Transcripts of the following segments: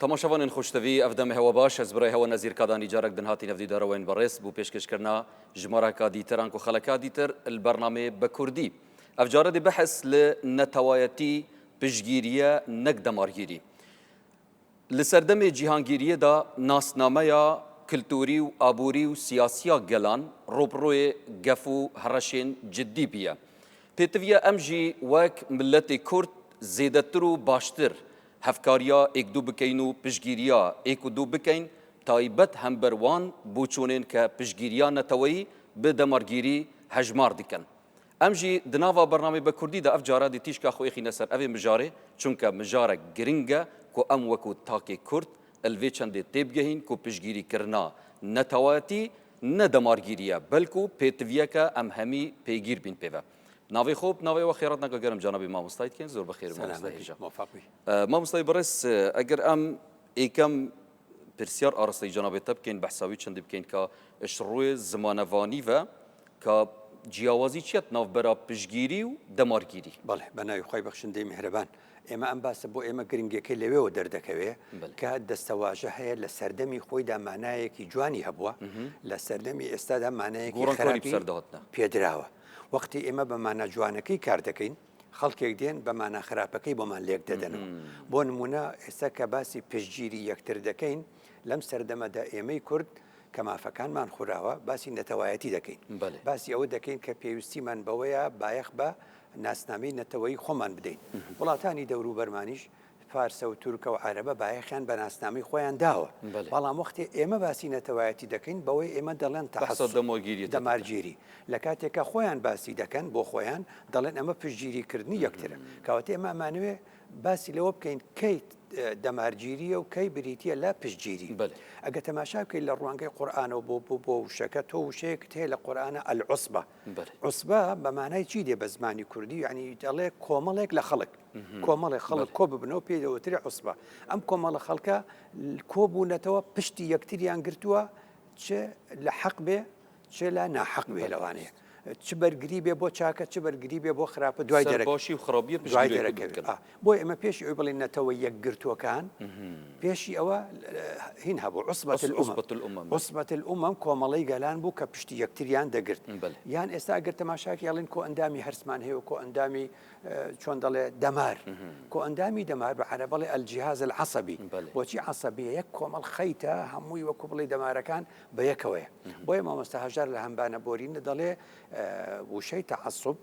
تەماشاوانێن خۆشتەوی ئەڤ دەمێ هەوە باش ئەز برای هەوە نەزیر کادانی جارەک دن هاتین ئەڤ دیدارەوەین بەڕێز بوو پێشکەشکردنا ژمارەکا دیتر ئانکو خەلەکا دیتر البەرنامەێ بە کوردی ئەڤ جارە دێ بەحس لە نەتەوایەتی پشتگیریە نەک دەمارگیری لە سەردەمێ جیهانگیریەدا ناسنامەیا کلتوری و ئابووری و سیاسیا گەلان ڕووبڕوێ گەف و هەڕەشێن جدی بیە پێتڤیە ئەم ژی وەک ملەتێ کورد زێدەتر و باشتر هەڤکاریا ئێک دوو بکەین و پشتگیریا ئێک و دوو بکەین تایبەت هەمبەر وان بۆچوونێن کە پشتگیریا نەتەوەیی بە دەمارگیری هەژمار دکەن. ئەم ژی دناڤا بەرنامەی بە کوردی دا ئەڤ جارە دی تیشکا خۆ ئێخینە سەر ئەڤێ مژارێ چونکە مژارەک گرنگە کو ئەم وەکوو تاکێ کورد ال ڤێ چەندێ تێبگەهین کو پشتگیری کرنا نەتەوایەتی نە دەمارگیریە بەلکوو پێتڤیەکە ئەم هەمی پێگیر بین پێڤە. ناوی خۆ ناوی وە خێرات نەکە گەرم جانابی مامۆستای دکەین زۆر بەخێر مامۆستای هێژا. مامۆستای بەڕێز ئەگەر ئەم یەکەم پرسیار ئاراستەی جانابێ تە بکەین بەحساوی چەندی بکەین کە ئش ڕوێ زمانەوانی ڤە کە جیاوازی چیەت ناوبەرا پشتگیری و دەمارگیری؟ بەڵێ بە ناوی خوای بەخشندەی میهرەبان. ئێمە ئەم باسە بۆ ئێمە گرنگیەکەی لەوێوە دەردەکەوێ کە دەستەواژە هەیە لە سەردەمی خۆیدا مانایەکی جوانی هەبووە لە سەردەمی ئێستادا مانایەکی خراپی پێدراوە. وەختی ئێمە بە مانا جوانەکەی کار دەکەین، خەڵکێک دێن بە مانا خراپەکەی بۆمان لێک دەدەنەوە. بۆ نموونە ئێستا کە باسی پشتگیری یەکتر دەکەین، لەم سەردەمەدا ئێمەی کورد کە مافەکانمان خوراوە، باسی نەتەوایەتی دەکەین. باسی ئەوە دەکەین کە پێویستیمان بەوەیە بایەخ بە ناسنامەی نەتەوەیی خۆمان بدەین. وڵاتانی دەوروبەرمانیش فارسە و تورکە و عەرەبە بایەخیان بە ناسنامەی خۆیان داوە، بەڵام وەختێ ئێمە باسی نەتەوایەتی دەکەین بەوەی ئێمە دەڵێن تەعەسوب، دەمارگیری، لە کاتێکا خۆیان باسی دەکەن بۆ خۆیان دەڵێن ئەمە پشتگیری کردنی یەکترە. کەواتە ئێمە ئەمانەوێ باسی لەوە بکەین کەی دەمارگیرییە و کەی بریتییە لە پشتگیری. ئەگەر تەماشا بکەیت لە ڕوانگەی قورئانەوە بۆ بۆ وشەکە تۆ وشەیەکت هەیە لە قورئانە العصبە، عوسبە بە مانای چی دێ بە زمانی کوردی یعنی دەڵێ کۆمەڵێک لە خەڵک کۆمەڵێک خەڵک کۆ ببنەوە پێی دەوترێ عوسبە ئەم کۆمەڵە خەڵکە کۆبوونەتەوە پشتی یەکتریان گرتووە چ لە حەق بێ چ لە ناحەق بێ لەوانەیە چ بەرگری بێ بۆ چاکە چ بەرگری بێ بۆ خراپە دوای دەرەباشی و خراپیە دوای دەرەکەوێت بۆ ئێمە پێشی ئەوی بڵێن نەتەوە یەکگرتووەکان پێشی ئەوە هین هەبوو عوسبەت الأمم عوسبەت الأمم کۆمەڵەی گەلان بوو کە پشتی یەکتریان دەگرت یان ئێستا ئەگەر تەماشاکی ئەڵێن کۆئەندامی هەرسمان هەیە و کۆئەندامی چۆن دەڵێ دەمار کۆئەندامی دەمار بە عەرەب بڵێ الجهاز العصبی بۆچی عەسەبیە یەک کۆمەڵ خەیتە هەمووی وەکو بڵێ دەمارەکان بە یەکەوەیە بۆیە مامۆستا هەژار لە هەمبانە بۆرینە دەڵێ وشەی تەعەسوب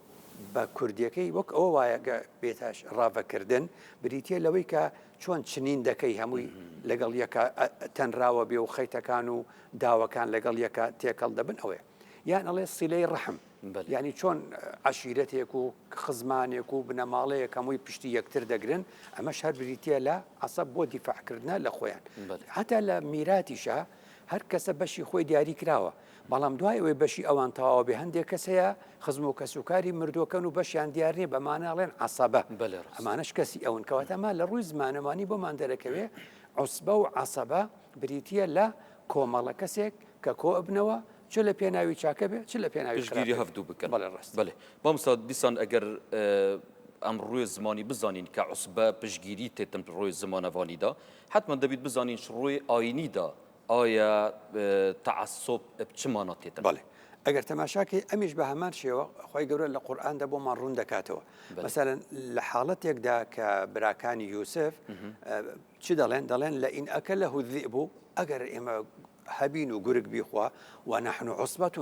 بە کوردیەکەی وەک ئەوە وایە گە بێتاش ڕاڤەکردن بریتیە لەوەی کە چۆن چنین دەکەی هەمووی لەگەڵ یەکە تەنراوە بێ و خەیتەکان و داوەکان لەگەڵ یەکە تێکەڵ دەبن ئەوەیە یان ئەڵێ سیلەی ڕەحم یانی چۆن عەشیرەتێک و خزمانێک و بنەماڵەیەک هەمووی پشتی یەکتر دەگرن ئەمەش هەر بریتیە لە عەسەب بۆ دیفاعکردنە لە خۆیان هەتا لە میراتیشا هەر کەسە بەشی خۆی دیاری کراوە بەڵام دوای ئەوەی بەشی ئەوان تەواو بێ هەندێک کەس هەیە خزم و کەسوکاری مردووەکەن و بەشیان دیار نییە بەمانە ئەڵێن عەسەبە ئەمانەش کەسی ئەون کەواتە ئەمە لە ڕووی زمانەوانی بۆمان دەرەکەوێ عوسبە و عەسەبە بریتییە لە کۆمەڵە کەسێک کە کۆ ئەبنەوە چ لە پێناوی چاکە بێ چ لە پێناوی خراپە پشتگیری هەڤدوو بکەن. بەڵێ ڕاستە. بەلێ مامۆستا دیسان ئەگەر ئەم ڕوێ زمانی بزانین کە عوسبە پشتگیری تێتن ڕوێ زمانەوانیدا حەتمەن دەبیت بزانین ڕوێ ئاینیدا ئایا تەعەسوب چ مانا تێتن؟ بەڵێ ئەگەر تەماشاکەی ئەمیش بە هەمان شێوە خوای گەورە لە قورئاندا بۆمان ڕوون دەکاتەوە مەسەلەن لە حاڵەتێکدا کە براکانی یوسف چ دەڵێن دەڵێن لە ئین ئەکەلە الذئب ئەگەر ئێمە هەبین و گورگ بیخوا ونحن عصبة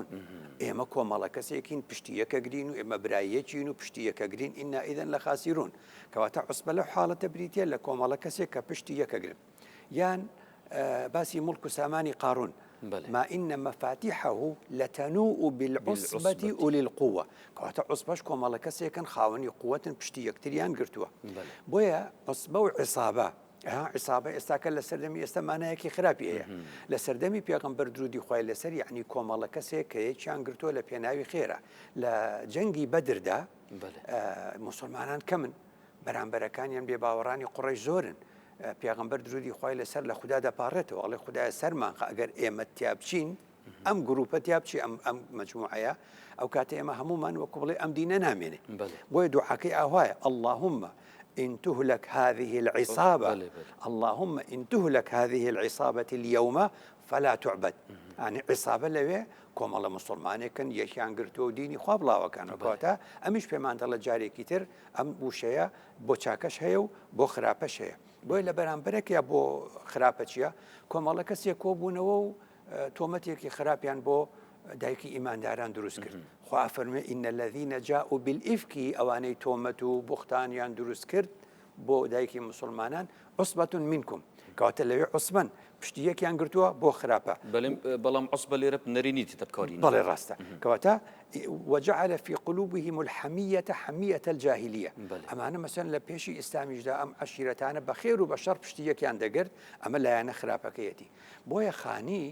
ئێمە کۆمەڵە کەسێکین پشتی یەکەگرین و ئێمە برای یەکین و پشتی یەکەگرین إنا إذا لخاسرون کەواتە عصبە لەو حاڵەتە بریتیە لە کۆمەڵە کەسێک کە پشتی یەکەگرن یان باسی موڵک و سامانی قارون ما إن مفاتيحه لتنوء بالعصبة أولي القوة کەواتە عوسبەش کۆمەڵە کەسێکن خاوەنی قوتن پشتی یەکتریان گرتووە بۆیە عوسبە و عیسابە عیسابە ئێستاکە لە سەردەمی ئێستا مانایەکی خراپی هەیە لە سەردەمی پێغەمبەر درودی خوای لەسەر یعنی کۆمەڵە کەسێک کە یەکیان گرتووە لە پێناوی خێرە لە جەنگی بەدردا موسڵمانان کەمن بەرامبەرەکانیان بێ باوەڕانی قوڕەیش زۆرن، پێغەمبەر درودی خوای لەسەر لە خودا دەپاڕێتەوە ئەڵێ خودایە سەرمان خە ئەگەر ئێمە تیا بچین ئەم گروپە تیا بچی ئەم ئەم مەجموعەیە ئەو کاتە ئێمە هەمومان وەکو بڵێ ئەم دینە نامێنێ بۆیە دوعاکەی ئاوایە اللهم. إن تهلك هذه العصابة اللهم إن تهلك هذه العصابة اليوم فلا تعبد یانی عیسابە لەوێ کۆمەڵە موسڵمانێکن یەکیان گرتووە و دینی خوا بڵاوەکەنەوە کەواتە ئەمیش پێمان دەڵێت جارێکی تر ئەم وشەیە بۆ چاکەش هەیە و بۆ خراپەش هەیە بۆیە لە بەرامبەرەک یا بۆ خراپە چییە کۆمەڵە کەسێک کۆبوونەوە و تۆمەتێکی خراپیان بۆ دایکی ئیمانداران دروست کرد خوا فەرمێ إن الذين جاءوا بالإفك ئەوانەی تۆمەت و بوختانیان دروست کرد بۆ دایکی موسڵمانان عصبة منکم کەواتە لەوێ عوسبەن پشتی یەکیان گرتووە بۆ خراپە. بەڵام عوسبە لێرە نەرێنی تێتە بکارینە. بەڵێ ڕاستە کەواتە وجعل في قلوبهم الحمية حمية الجاهلية ئەمانە مەسەن لە پێشی ئیسلامیشدا ئەم عەشیرەتانە بە خێر و بە شەڕ پشتی یەکیان دەگرت ئەمە لایەنە خراپەکەیەتی بۆیە خانی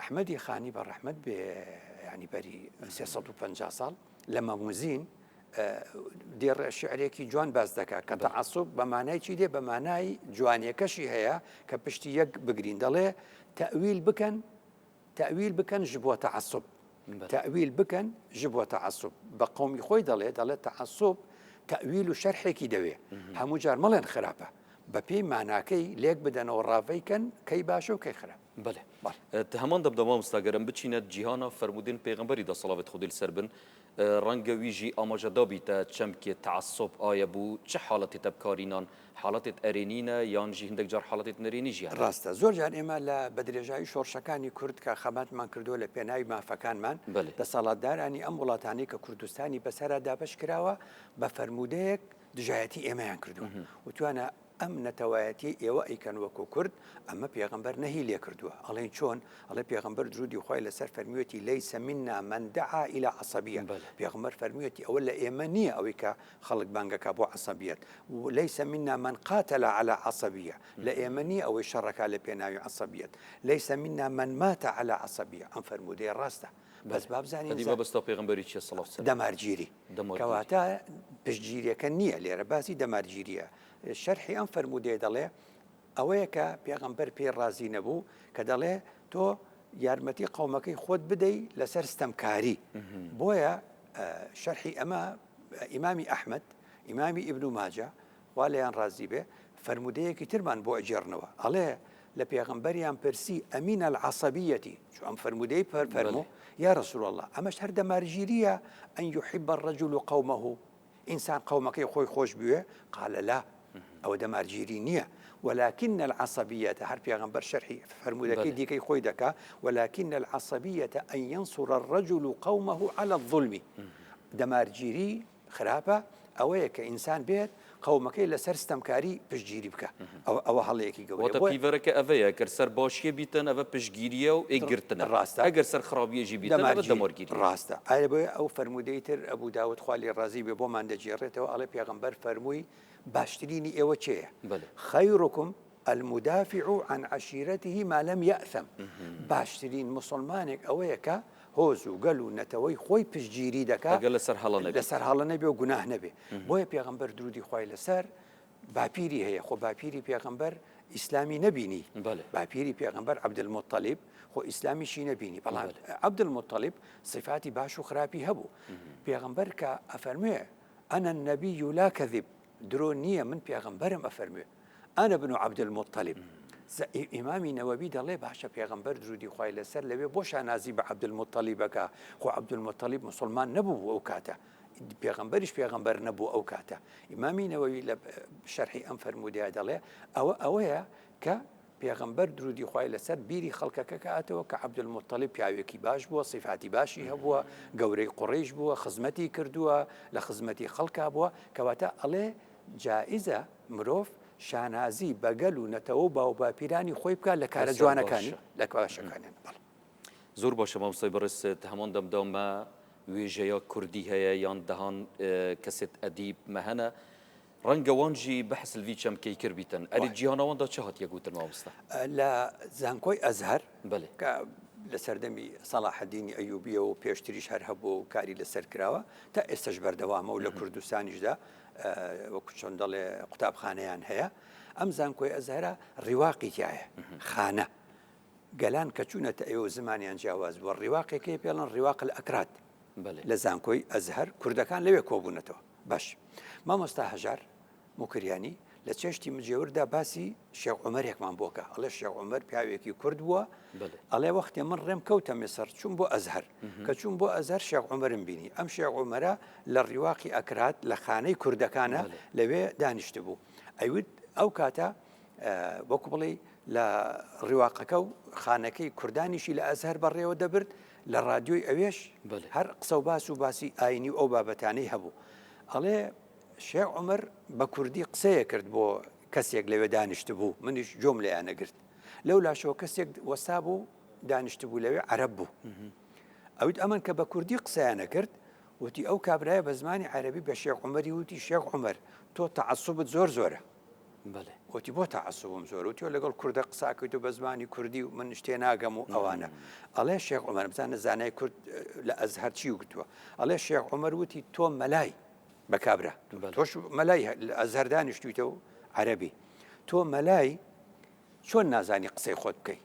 ئەحمەدی خانی بە ڕەحمەت بێ ینی بەری 350 ساڵ لە مەموزین دێڕ شعرێکی جوان باس دەکات کە تەعەسوب بە مانای چی دێ بە مانای جوانیەکەشی هەیە کە پشتی یەک بگرین دەڵێ تەویل بکەن تەویل بکەن ji بۆ تەعەسوب تەویل بکەن ji بۆ تەعەسوب بە قومی خۆی دەڵێ دەڵێ تەعەسوب تەویل و شەرحێکی دەوێ هەموو جار مەڵێن خراپە بە پێی ماناکەی لێک بدەنەوە ڕاڤەی کەن کەی باشە و کەی خراپ. بەلێ هەمان دەم مامۆستا گەرم بچینە جیهانا فەرموودێن پێغەمبەری دا سڵاوێت خودێ لەسەر بن ڕەنگە ویژی ئاماژە دابیتە چەمکێ تەعەسوب ئایە بوو چ حاڵەتێتە بکارینان حاڵەتێت ئەرێنینە یان ژی هندێک جار حاڵەتێت نەرێنی ژی هەنە. ڕاستە زۆر جار ئێمە لە بە درێژایی شۆڕشەکانی کورد کە خەباتمان کردووە لە پێناوی مافەکانمان بەلێ. دەسەڵاتدارانی ئەم وڵاتانەی کە کوردستانی بەسەرا دابەش کراوە بە فەرموودەیەک دژایەتی ئێمەیان کردووە وتویانە ئەم نەتەوایەتیەی ئێوە ئەیکەن وەکو کورد ئەمە پێغەمبەر نەهی لێ کردووە ئەڵێن چۆن ئەڵێ پێغەمبەر درودی خوای لەسەر فەرموویەتی ليس منا من دعا إلى عصبية پێغەمبەر فەرموویەتی ئەوە لە ئێمە نییە ئەوەی کە خەڵک بانگەکا بۆ عەسەبیەت ليس منا من قاتل على عصبية لە ئێمە نییە ئەوەی شەڕەکا لە پێناوی عەسەبیەت ليس منا من مات على عصبية ئەم فەرموودەیە ڕاستە بەس با بزانین ئەدی مەبەستا پێغەمبەری چیە سڵاو سەلام؟ دەمارگیری کەواتە پشتگیریەکە نییە لێرە باسی دەمارگیریە شەرحی ئەم فەرموودەیە دەڵێ ئەوەیە کە پێغەمبەر پێی ڕازی نەبوو کە دەڵێ تۆ یارمەتی قەومەکەی خۆت بدەی لەسەر ستەمکاری بۆیە شەرحی ئەمە ئیمامی ئەحمد ئیمامی ئیبن ماجە خوا لێیان ڕازی بێ فەرموودەیەکی ترمان بۆ ئەگێڕنەوە ئەڵێ لە پێغەمبەریان پرسی أمن العصبية چو ئەم فەرموودەی پەر فەرموو یا رسول الله ئەمەش هەر دەمارگیریە أن يحب الرجل قومه ئینسان قەومەکەی خۆی خۆش بوێ قال لا ئەوە دەمارگیری نییە ولكن العصبية هەر پێغەمبەر شەرحی فەرموودەکەی دیکەی خۆی دەکا ولكن العصبية أن ينصر الرجل قومه على الظلم دەمارگیری خراپە ئەوەیە کە ئینسان بێت قەومەکەی لەسەر ستەمکاری پشتگیری بکا ئەوە ئەوە هەڵەیەکی گەورەیە واتە بۆیە پیڤەرەکە ئەڤەیە گەر سەر باشیە بیتن ئەڤە پشتگیریە و ئێکگرتنە ڕاستە ئەگەر سەر خرابیە ژی بیتن ئەڤە دەمارگیری دەمارگیریە. ڕاستە ئایا بۆیە ئەو فەرموودەی تر ئەبو داود خوا لێی ڕازی بێ بۆمان دەگێڕێتەوە ئەڵێ پێغەمبەر فەرمووی باشترینی ئێوە کێیە بەلێ. خیرکم المدافع عن عشیرته ما لم یاثم، باشترین موسڵمانێک ئەوەیە کە هۆز و گەل و نەتەوەی خۆی پشتگیری دەکا ئەگەر لەسەر هەڵە نەبێت. لەسەر هەڵە نەبێ و گوناه نەبێ. بۆیە پێغەمبەر دروودی خوای لەسەر باپیری هەیە، خۆ باپیری پێغەمبەر ئیسلامی نەبینی، بەلێ. باپیری پێغەمبەر عەبدولموتەڵیب خۆ ئیسلامیشی نەبینی، بەڵام عەبدولموتەڵیب سیفاتی باش و خراپی هەبوو. پێغەمبەر کە ئەفەرموێ انا النبی لا کذب، درۆ نییە من پێغەمبەرم ئەفەرموێ انا ابن عبد المطلب ئیمامی نەوەوی دەڵێ باشە پێغەمبەر درودی خوای لەسەر لەوێ بۆ شانازی بە عەبدولموتەڵیبەکە خۆ عەبدولموتەڵیب موسڵمان نەبوو بوو ئەو کاتە پێغەمبەریش پێغەمبەر نەبوو ئەو کاتە ئیمامی نەوەوی لە شەرحی ئەم فەرموودەیە دەڵێ ئەوە ئەوەیە کە پێغەمبەر درودی خوای لەسەر بیری خەڵکەکە کاتەوە کە عەبدولموتەڵیب پیاوێکی باش بووە سیفاتی باشی هەبووە گەورەی قوڕەیش بووە خزمەتی کردووە لە خزمەتی خەڵکا بووە کەواتە ئەڵێ جائیزە مرۆڤ شانازی بە گەل و نەتەوە و باوباپیرانی خۆی بکات لە کارە لەسەر جوانەکانی باشە. لە باشەکانیان بەڵێ. زۆر باشە مامۆستای بەڕێز هەمان دەمدا مە وێژەیا کوردی هەیە یان دەهان کەسێت ئەدیب مە هەنە ڕەنگە وان ژی بەحس لڤی چەمکەی کربیتن ئەری جیهانا وان دا چ هاتیە گوتن مامۆستا؟ لە زانکۆی ئەزهەر بەلێ. کە لە سەردەمی سەڵاحەدینی ئەیوبیەوە و پێشتریش هەر هەبووە و کاری لەسەر کراوە تا ئێستەش بەردەوامە و لە کوردستانیشدا وەکو چۆن دەڵێ قوتابخانەیان هەیە ئەم زانکۆی ئەزهەرە ڕیواقی تایە خانە گەلان کە چوونەتە ئێوە زمانیان جیاواز بووە ڕیواقێکی پێڵن رواق الأكراد لە زانکۆی ئەزهەر کوردەکان لەوێ کۆبوونەتەوە باش مامۆستا هەژار. موکریانی لە چێشتی مجێوردا باسی شێخ عومەرێکمان بۆ کە ئەڵێ شێخ عومەر پیاوێکی کورد بووە ئەڵێ وەختێ من ڕێم کەوتە میسر چوون بۆ ئەزهەر کە چوون بۆ ئەزهەر شێخ عومەرم بینی ئەم شێخ عومەرە لە ڕیواقی ئەکرات لە خانەی کوردەکانە لەوێ دانیشتبوو ئەیوت ئەو کاتە وەکو بڵێ لە ڕیواقەکە و خانەکەی کوردانیشی لە ئەزهەر بەڕێوە دەبرد لە ڕادیۆی ئەوێش هەر قسە و باس و باسی ئاینی و ئەو بابەتانەی هەبوو ئەڵێ شێخ عومەر بە کوردی قسەیە کرد بۆ کەسێک لەوێ دانیشتبوو، منیش گوێم لێیان ئەگرت. لەو لاشەوە کەسێک وەستابوو دانیشتبوو لەوێ عەرەب بوو. ئەوت ئەمن کە بە کوردی قسەیان ئەکرد، وتی ئەو کابرایە بە زمانی عەرەبی بە شێخ عومەری وتی شێخ عومەر تۆ تەعەسوبت زۆر زۆرە. بەڵێ. وتی بۆ تەعەسوبم زۆرە؟ وتی لەگەڵ کوردە قسە ئەکەیت و بە زمانی کوردی و منیش تێناگەم و ئەوانە. ئەڵێ شێخ عومەر بزانە زانای کورد لە ئەزهەر چی وتووە. ئەڵێ شێخ عومەر وتی تۆ مەلای. بە کابرا تۆش مەلای ئەزهەر دانیشتویتە و عەرەبی تۆ مەلای چۆن نازانی قسەی خۆت بکەی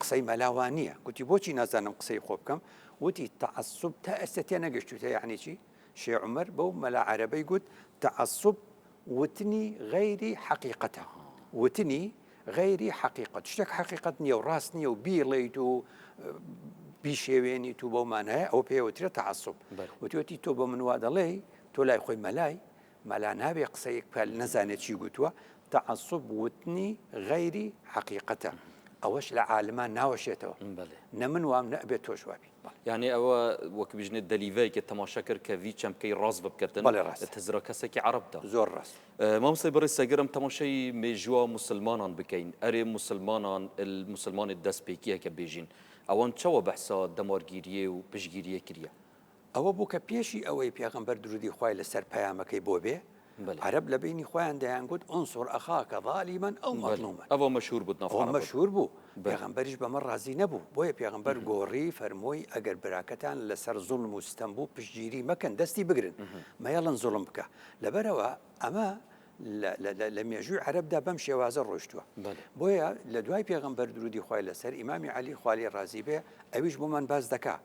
قسەی مەلاوان نییە گوتی بۆچی نازانم قسەی خۆ بکەم وتی تەعەسوب تا ئێستا تێ نەگەشتوتە یعنی چی شێ عمر بەو مەلا عەرەبەی گوت تەعەسوب وتنی غەیری حەقیقەتە وتنی غەیری حەقیقەت شتێک حەقیقەت نییە و ڕاست نییە و بیڵێیت و بیشێوێنیت و بەو مانایە ئەوە پێوترێت تەعەسوب وتوێتی تۆ بە من وا دەڵێی تۆ لای خۆی مەلای مەلا نابێ قسەیەک بکات نەزانێت چی گوتووە تەعەسوب وتنی غەیری حەقیقەتە ئەوەش لە عالمان ناوەشێتەوە نە من وام نە ئەبێت تۆش وابی. یانی ئەوە وەک بژنێ دەلیڤەیەکە تەماشا کرد کە ڤی چەمکەی ڕاست بکەتن بەڵێ ڕاست تزرا کەسێکی عەڕەب دا. زۆر ڕاست. مامۆستای بەڕێز ئەگەر ئەم تەماشای مێژووا موسلمانان بکەین ئەرێ موسلمانان ال موسلمانێ دەست پێکیە کە بێژین ئەوان چەوە بەحسا دەمارگیریێ و پشتگیریێ کریە؟ ئەوە بوو کە پێشی ئەوەی پێغەمبەر درودی خوای لەسەر پەیامەکەی بۆ بێ عەرەب لە بەینی خۆیان دەیانگوت انصر اخاک ظالما او مظلوما ئەوە مەشهور بوو ناو ئەوە مەشهور بوو پێغەمبەریش بەمە ڕازی نەبوو بۆیە پێغەمبەر گۆڕی فەرمووی ئەگەر براکەتان لەسەر زوڵم و ستەم بوو پشتگیری مەکەن دەستی بگرن مەیەڵن زوڵم بکا لەبەرئەوە ئەمە لە مێژووی عەرەبدا بەم شێوازە ڕۆشتووە بۆیە لە دوای پێغەمبەر درودی خوای لەسەر ئیمامی عەلی خوا لێی ڕازی بێ ئەویش بۆمان باس دەکا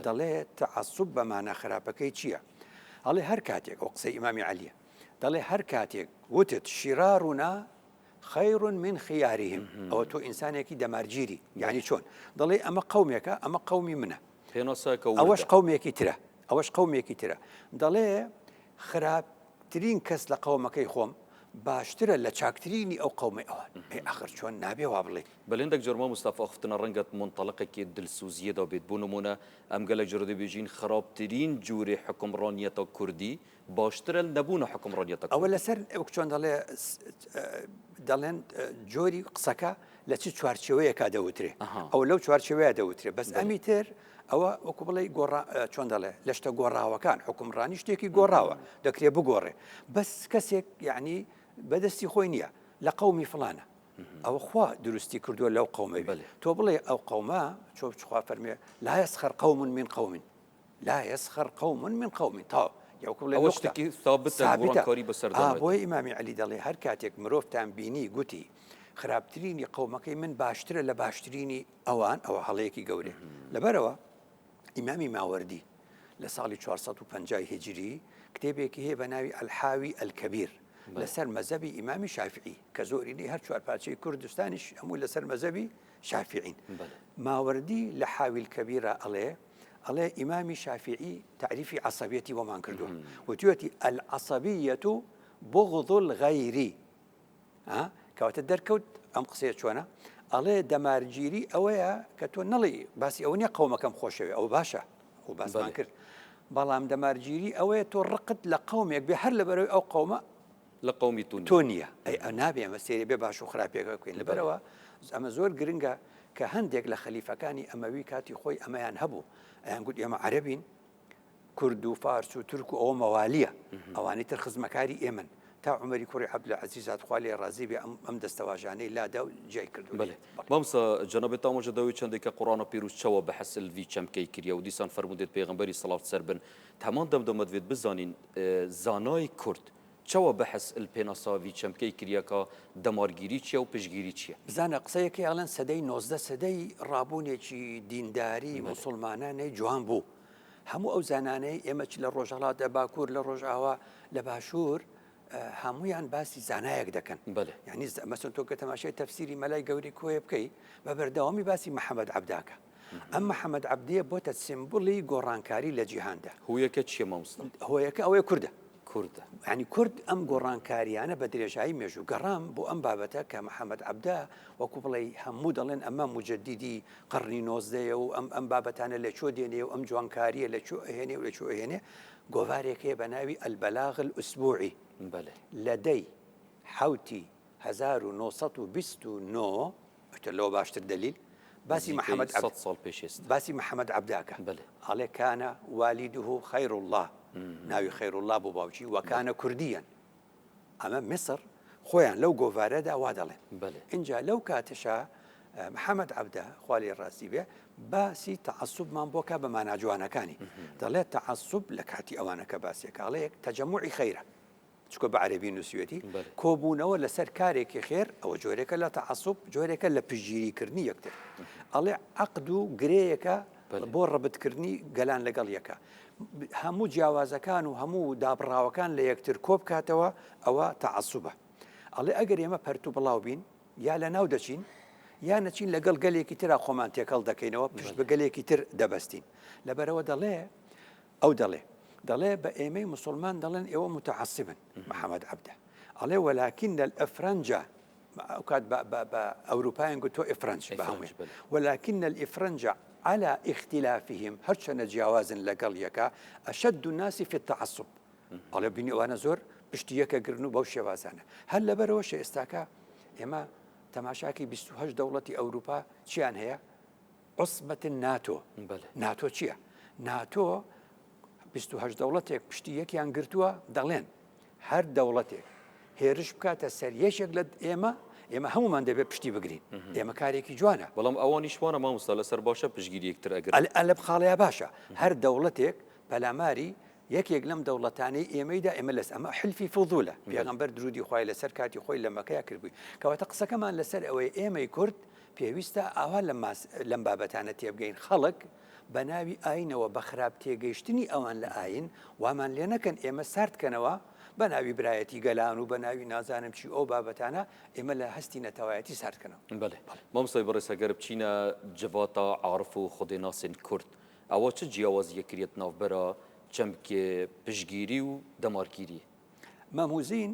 دەڵێ تەعەسوب بە مانا خراپەکەی چییە؟ ئەڵێ هەر کاتێک ئەو قسەی ئیمامی عەلیە دەڵێ هەر کاتێک وتت شیرارونا خیر من خیارهم ئەوە تۆ ئینسانێکی دەمارگیری یعنی چۆن دەڵێ ئەمە قەومێکە ئەمە قەومی منە پێناسەکە ئەوەش قەومێکی ترە ئەوەش قەومێکی ترە دەڵێ خراپترین کەس لە قەومەکەی خۆم باشترە لە چاکترینی ئەو قەومەی ئەوان. ئەی ئاخر چۆن نابێ وا بڵێی؟ بەلێ هەندێک جار مامۆستا ئاخفتنە ڕەنگە مونتەڵەقێکی دلسوزیەدا بێت بۆ نمونە ئەم گەلەک جارە دەبێژین خراپترین جورێ حوکمڕانیەتا کوردی باشترە لە نەبوونە حوکمڕانیەتا ئەوە کوردی. لەسەر وەک چۆن دەڵێ دەڵێن جۆری قسەکە لە چ چوارچێوەیەکا دەوترێ ئەوە لەو چوارچێوەیە دەوترێ بەس ئەمی تر ئەوە وەکو بڵێ گۆڕا چۆن دەڵێ لە شتە گۆڕاوەکان حکومڕانی شتێکی گۆڕاوە دەکرێ بگۆڕێ بەس کەسێک یعنی بەدەستی خۆی نییە لە قەومی فلانە ئەوە خوا دروستی کردووە لەو قەومەی بێ تۆ بڵێ ئەو قەومە چۆ خوا فەرمێ لا يسخر قوم من قوم لا يسخر قوم من قوم تاو یاوکو بڵێ ئەوە شتێکی ثابتە گۆڕانکاری بەسەردا نایەت. بۆیە ئیمامی عەلی دەڵێ هەر کاتێک مرۆڤتان بینی گوتی خراپترینی قەومەکەی من باشترە لە باشترینی ئەوان ئەوە هەڵەیەکی گەورەیە لەبەرئەوە ئیمامی ماوەردی لە ساڵی 450 هیجری کتێبێکی هەیە بە ناوی الحاوی الکبیر لەسەر مەزەبی ئیمامی شافعی کە زۆرینەی هەر چوار پارچەی کوردستانیش هەموو لەسەر مەزەبی شافعین ماوەردی لە حاوی الکبیرە ئەڵێ ئەڵێ ئیمامی شافعی تعریفی عەسەبیەتی بۆمان کردووە وتویەتی العصبیە بغض الغیر ها کەواتە دەرکەوت ئەم قسەیە چۆنە ئەڵێ دەمارگیری ئەوەیە کە تۆ نەڵێی باسی ئەوە نییە قەومەکەم خۆشەوێ ئەو باشە ئەو باسمان کرد بەڵام دەمارگیری ئەوەیە تۆ ڕقت لە قەومێک بێ هەر لەبەرەوەی ئەو قەومە لە قەومی تۆ تۆ نییە ئەی نابێ ئەمە سێری بێ باش و خراپێکە بکەین لەبەرەوە ئەمە زۆر گرنگە کە هەندێک لە خەلیفەکانی ئەمەوی کاتی خۆی ئەمەیان هەبوو ئەیان گوت ئێمە عەرەبین کورد و فارس و تورک و ئەوە مەوالیە ئەوانی تر خزمەکاری ئێمەن تا عومەری کوڕی عەبدولعەزیز هات خوا لێی ڕازی بێ ئەم ئەم دەستەواژانەی لادا و جیای کردو بەلێ مامۆستا جەنابت ئاماژە داوی چەندێک کە قوڕانە پیروز چەوە بەحس الڤی چەمکەی کریە و دیسان فەرموودێت پێغەمبەری سڵاوت سەر بن هەمان دەم دەمە دڤێت بزانین زانای کورد چەوە بەحس ال پێناسا ڤی چەمکەی کریە کە دەمارگیری چیە و پشتگیری چیە؟ بزانە قسەیەکەی ئەڵێن سەدەی 19 سەدەی ڕابوونێکی دینداری موسڵمانانەی جوان بوو هەموو ئەو زانانەی ئێمە چ لە ڕۆژهەڵات لە باکوور لە ڕۆژئاوا لە باشوور. هەموویان باسی زانایەک دەکەن یعنی مەسەن تۆ کە تەماشای تەفسیری مەلای گەوری کۆیە بکەی بە بەردەوامی باسی محەممەد عەبداکە ئەم محەممەد عەبدیە بۆتە سیمبولی گۆڕانکاری لە جیهاندا. هۆیەکە چییە مامۆستا؟ هۆیەکە ئەوەیە کوردە. کوردە. یانی کورد ئەم گۆڕانکارییانە بە درێژایی مێژوو گەڕام بۆ ئەم بابەتە کە محەممەد عەبدە وەکو بڵێی هەموو دەڵێن ئەمە موجەدیدی قەڕنی نۆزدەیە و ئەم ئەم بابەتانە لە کوێ دێنێ و ئەم جوانکارییە لە کوێ ئەهێنێ و لە کوێ ئەهێنێ گۆڤارێک هەیە بە ناوی البلاغ الاسبوعی بەلێ. لە دەی حەوتی 1929 ئیتر لەوە باشتر دەلیل باسی نزیکەی محەمەد عەبد سەد ساڵ پێش ئێستا. باسی محەمەد عەبداکە بەلێ. ئەڵێ کانە والیده خیراللە ناوی خیراللە بوو باوکی وکانە کوردیەن ئەمە میسر خۆیان لەو گۆڤارەدا وا دەڵێن بەلێ. ئینجا لەو کاتەشا محەمەد عەبدە خوا لێی ڕازی بێ باسی تەعەسوبمان بۆ کا بە مانا جوانەکانی دەڵێ تەعەسوب لە کاتی ئەوانە کە باسیەکە ئەڵێ تەجەموعی خەیرە چونکە بە عەرەبی نووسیوێتی، کۆبوونەوە لەسەر کارێکی خێر، ئەوە جۆرێکە لە تەعەسوب، جۆرێکە لە پشتگیریکردنی یەکتر. ئەڵێ عەقد و گرێیەکە بۆ ڕەبتکردنی گەلان لەگەڵ یەکە. هەموو جیاوازەکان و هەموو دابڕاوەکان لە یەکتر کۆبکاتەوە، ئەوە تەعەسوبە. ئەڵێ ئەگەر ئێمە پەرت و بڵاو بین، یا لەناو دەچین، یا نەچین لەگەڵ گەلێکی ترا خۆمان تێکەڵ دەکەینەوە، پشت بە گەلێکی تر دەبەستین. لەبەرئەوە دەڵێ ئەو دەڵێ، دەڵێ بە ئێمەی موسوڵمان دەڵێن ئێوە موتەعەسیبن، محەمەد عەبدە ئەڵێ وەلاکین الافرنجە، ئەو کات بە ئەوروپایان گوتووە ئیفرەنج بە هەمووی، وەلاکین الافرنجە علی اختلافهم، هەرچەنە جیاوازن لەگەڵ یەکا، اشد الناس فی التعصب، ئەڵێ بینی ئەوانە زۆر پشتی یەکە گرن و بەو شێوازانە. هەر لەبەرئەوەشە ئێستاکە ئێمە تەماشاکەی 28 دەوڵەتی ئەوروپا چیان هەیە؟ عوسبەت ناتۆ. ناتۆ چییە؟ ناتۆ 28 دەوڵەتێک پشتی یەکیان گرتووە دەڵێن هەر دەوڵەتێک هێرش بکاتە سەر یەکێک لە ئێمە ئێمە هەمومان دەبێت پشتی بگرین ئێمە کارێکی جوانە بەڵام ئەوانیش وانە مامۆستا لەسەر باشە پشتگیری یەکتر ئەگرن ئەلە خاڵەیە باشە هەر دەوڵەتێک پەلاماری یەکێک لەم دەوڵەتانەی ئێمەیدا ئێمە لەس ئەمە حلفی فضولە پێغەمبەر درودی خوای لەسەر کاتی خۆی لە مەکەیا کردبووی کەواتە قسەکەمان لەسەر ئەوەیە ئێمەی کورد پێویستە ئاوا لەم ماس لەم بابەتانە تێبگەین خەڵک بە ناوی ئاینەوە بە خراپ تێگەیشتنی ئەوان لە ئاین وامان لێ نەکەن ئێمە سارد کەنەوە بە ناوی برایەتی گەلان و بە ناوی نازانم چی ئەو بابەتانە ئێمە لە هەستی نەتەوایەتی سارد کەنەوە. بەلێ مامۆستای بەڕێز ئەگەر بچینە جڤاتا عارف و خودێناسێن کورد ئەوە چ جیاوازیەک کریەت ناڤبەرا چەمکێ پشتگیری و دەمارگیری؟ مەم و زین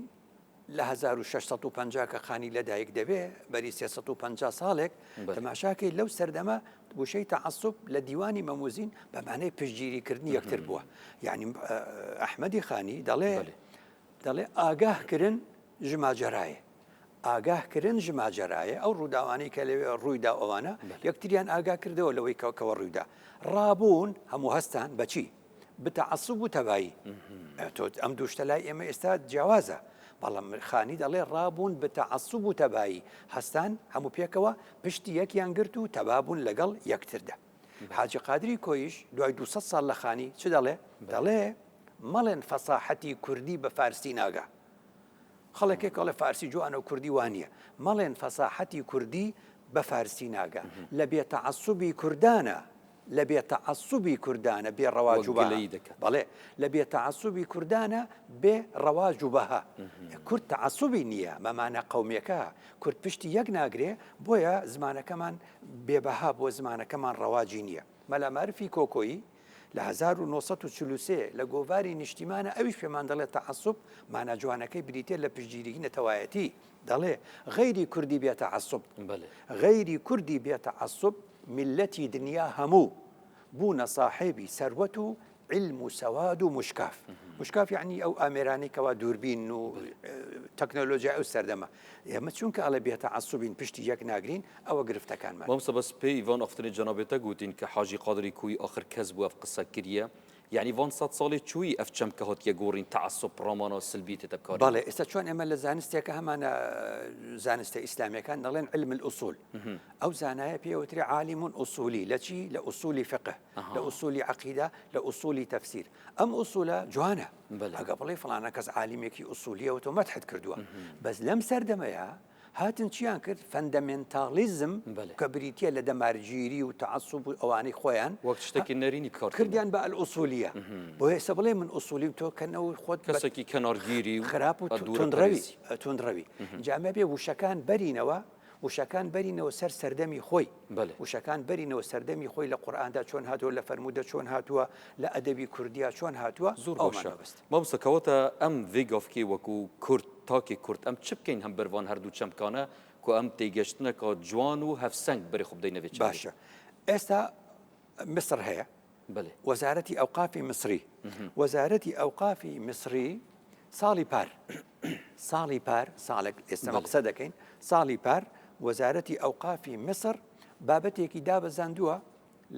لە 1650 کە خانی لەدایک دەبێ بەری 350 ساڵێک تەماشاکەی لەو سەردەمە وشەی تەعەسوب لە دیوانی مەم و زین بە مانای پشتگیریکردنی یەکتر بووە یعنی ئەحمەدی خانی دەڵێ دەڵێ ئاگاه کرن ژ ماجەرایێ ئاگاه کرن ژ ماجەرایێ ئەو ڕووداوانەی کە لەوێ ڕوویدا ئەوانە یەکتریان ئاگا کردەوە لەوەی کەوە ڕوویدا ڕابوون هەموو هەستان بەچی بتەعەسوب و تەبایی تۆ ئەم دوو شتە لای ئێمە ئێستا جیاوازە بەڵام خانی دەڵێ ڕابوون بتەعەسوب و تەبایی هەستان هەموو پێکەوە پشتی یەکیان گرت و تەبابوون لەگەڵ یەکتردا حاجی قادری کۆیش دوای 200 ساڵ لە خانی چ دەڵێ دەڵێ مەڵێن فەساحەتی کوردی بە فارسی ناگا خەڵکێک ئەڵێ فارسی جوانە و کوردی وا نییە. مەڵێن فەساحەتی کوردی بە فارسی ناگا. لە بێ تەعەسوبی کوردانە، لە بێ تەعەسوبی کوردانە بێ ڕەواج و وەک بەها. گلەیی دەکات. بەڵێ، لە بێ تەعەسوبی کوردانە بێ ڕەواج و بەها. کورد تەعەسوبی نییە بە مانا قەومییەکە. کورد پشتی یەک ناگرێ، بۆیە زمانەکەمان بێ بەها بووە، زمانەکەمان ڕەواجی نییە. مەلا مارفی کۆکۆیی لە 1943 لە گۆڤاری نیشتیمانە ئەویش پێمان دەڵێ تەعەسوب مانا جوانەکەی بریتیە لە پشتگیریی نەتەوایەتی، دەڵێ غەیری کوردی بێ تەعەسوب، غەیری کوردی بێ تەعەسوب میللەتی دنیا هەموو بوونە ساحێبی سەروەت و عیلم و سەواد و مشکاف. مشکاف یەعنی ئەو ئامێرانەی کەوا دووربین و تەکنۆلۆژیای ئەو سەردەمە. ئێمە چونکە ئەڵێ بێ تەعەسوبین پشتی یەک ناگرین ئەوە گرفتەکانمان. مامۆستا بەس پێی ڤان ئاختنێ جەنابێ تە گوتین کە حاجی قادری کوی ئاخر کەس بوو ئەف قسە کریە یەعنی ڤان سەد ساڵێ چووی ئەف چەمکە هاتیە گۆڕین تەعەسوب ڕامانا سلبی تێتە بکارێنین. بەڵێ ئێستا چۆن ئێمە لە زانستێکە هەمانە زانستە ئیسلامیەکان دەڵێن علم الاصول ئەو زانایە پێ وترێ عالم اصولی لە چی لە اصولی فقه لە اصولی عقیدە لە اصولی تفسیر ئەم ئوسولە جوانە ئەگە بڵێ فڵانە کەس عالیمێکی ئوسولیە و تۆ مەدحت کردووە بەس لەم سەردەمەیە. هاتن چیان کرد؟ فەندەمێنتاڵیزم کە بریتییە لە دەمارگیری و تەعەسوب و ئەوانەی خۆیان وەک شتێکی نەرێنی بکار کردیان بە ئەلئوسولیە. بۆیە ئێستا بڵێ من ئوسوڵیم تۆ کە نەو خۆت کەسێکی کەنارگیری و خراپ و توندڕەوی توندڕەوی. جا ئەمە بێ وشەکان بەرینەوە وشەکان بەرینەوە سەر سەردەمی خۆی. وشەکان بەرینەوە سەردەمی خۆی لە قورئاندا چۆن هاتووە، لە فەرموودە چۆن هاتووە، لە ئەدەبی کوردیا چۆن هاتووە، زۆر باشە مامۆستا کەواتە ئەم ڤێ گافکێ وەکو کورد تاکێ کورد ئەم چ بکەین هەمبەر ڤان هەردوو چەمکانە کو ئەم تێگەشتنەکا جوان و هەڤسەنگ بەرێ خو بدەینە ڤێ چەمکێ. باشە ئێستا میسر هەیە بەلێ. وەزارەتی ئەوقافی میسری وەزارەتی ئەوقافی میسری ساڵی پار ساڵی پار ساڵێک ئێستا قسە دەکەین ساڵی پار وەزارەتی ئەوقافی میسر بابەتێکی دابەزاندووە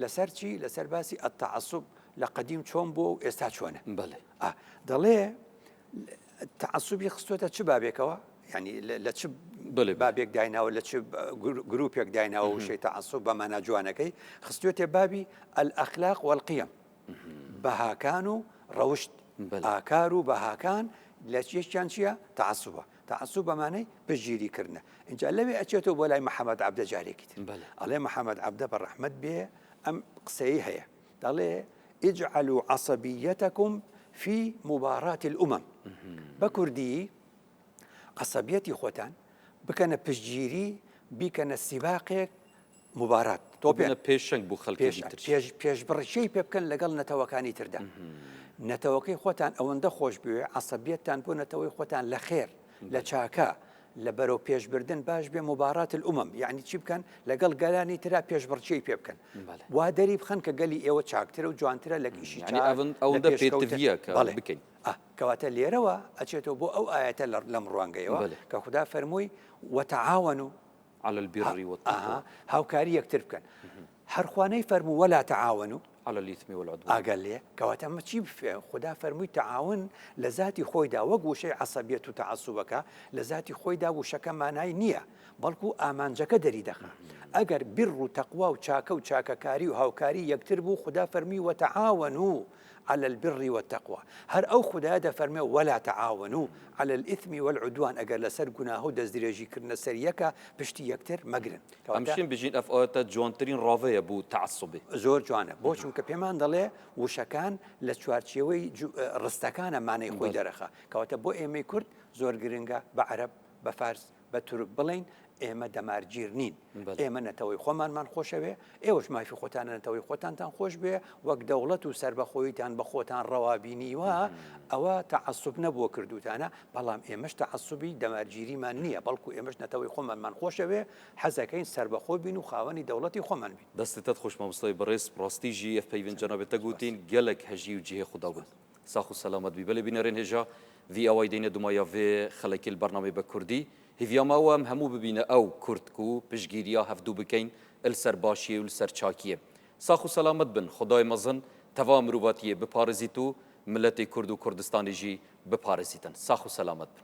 لەسەر چی؟ لەسەر باسی التعصب لە قەدیم چۆن بووە و ئێستا چۆنە. بەڵێ. ئا دەڵێ تەعەسوبی خستۆتە چ بابێکەوە؟ یعنی لە چ بابێک دایناوە لە چ گروپێک دایناوە وشەی تەعەسوب بە مانا جوانەکەی خستوێتێ بابی الأخلاق والقيم بەهاکان و ڕەوشت ئاکار و بەهاکان لە یەکیان چییە تەعەسوبە تەعەسوب بە مانای پشتگیری کردنە. ئینجا لەوێ ئەچێتەوە بۆ لای محەمەد عەبدە جارێکی تر. ئەڵێ محەمەد عەبدە بە ڕەحمەت بێ ئەم قسەی هەیە. دەڵێ اجعلوا عصبیتکم فی مباراة الامم. بە کوردی عەسەبیەتی خۆتان بکەنە پشتگیری بیکەنە سیباقێک مبارات تۆپێن پێشەنگ بۆ خەڵکی تر پێشبڕکێی پێ بکەن لەگەڵ نەتەوەکانی تردا نەتەوەکەی خۆتان ئەوەندە خۆش بوێ عەسەبیەتتان بۆ نەتەوەی خۆتان لە خێر لە چاکە لە بەرەو پێشبردن باش بێ مبارات الامم یعنی چی بکەن لەگەڵ گەلانی ترا پێشبڕکێی پێ بکەن وا دەری بخەن کە گەلی ئێوە چاکترە و جوانترە لە ئیشی ئەوەندە پێتڤە کە بکەین کەواتە لێرەوە ئەچێتەوە بۆ ئەو ئایەتە لەم ڕوانگەیەوە کە خودا فەرمووی وتعاونوا علی البر والتقوی. هاوکاری یەکتر بکەن. هەر خوا نەیفەرموو ولا تعاونوا. علی الاثم والعدوان. ئاگا لێ کەواتە ئەمە چی خودا فەرمووی تعاون لە زاتی خۆیدا وەک وشەی عەسەبیەت و تەعەسوبەکە لە زاتی خۆیدا وشەکە مانای نییە بەڵکو ئامانجەکە دەری دەخا ئەگەر بر و تەقوا و چاکە و چاکەکاری و هاوکاری یەکتر بوو خودا فەرمی وتعاونوا علی البر والتقوی هەر ئەو خودایە دەفەرمێ ولا تعاونوا علی الاثم والعدوان ئەگەر لەسەر گوناهە و دەستدرێژی کردنە سەر یەکە پشتی یەکتر مەگرن. ئەم شین بژین ئەف ئایەتە جوانترین ڕاڤەیە بو تەعەسوبێ. زۆر جوانە بۆ چونکە پێمان دەڵێ وشەکان لە چوارچێوەی ڕستەکانە مانای خۆی دەرەخا کەواتە بۆ ئێمەی کورد زۆر گرنگە بە عەرەب بە فارس بە تورک بڵێین ئێمە دەمارگیر نین، ئێمە نەتەوەی خۆمانمان خۆشەوێ، ئێوەش مافی خۆتانە نەتەوەی خۆتانتان خۆش بوێ، وەک دەوڵەت و سەربەخۆییتان بە خۆتان ڕەوا بینیوە، ئەوە تەعەسوب نەبووە کردووتانە، بەڵام ئێمەش تەعەسوبی دەمارگیریمان نییە، بەڵکو ئێمەش نەتەوەی خۆمانمان خۆشەوێ، حەزەکەین سەربەخۆ بین و خاوەنی دەوڵەتی خۆمان بین. دەستتت خۆش مامۆستای بەڕێز، ڕاستی ژی ئەف پەیڤن جەنابت تە گوتین گەلەک هەژی و جیهێ خودا بوون. ساخ و سەلامەت بی. بەلێ بینەرێن هێژا ڤی ئاوای دێنە دومایا ڤێ خەلەکیل بەرنامەی بە کوردی. هیڤیا مە ئەوە ئەم هەموو ببینە ئەو کورد کو پشتگیریا هەڤدوو بکەین ال سەر باشیێ و ال سەر چاکیێ. ساخ و سەلامەت بن. خودای مەزن تەڤا مروڤاتیێ بپارێزیت و ملەتێ کورد و کوردستانی ژی بپارێزیتن. ساخ و سەلامەت بن.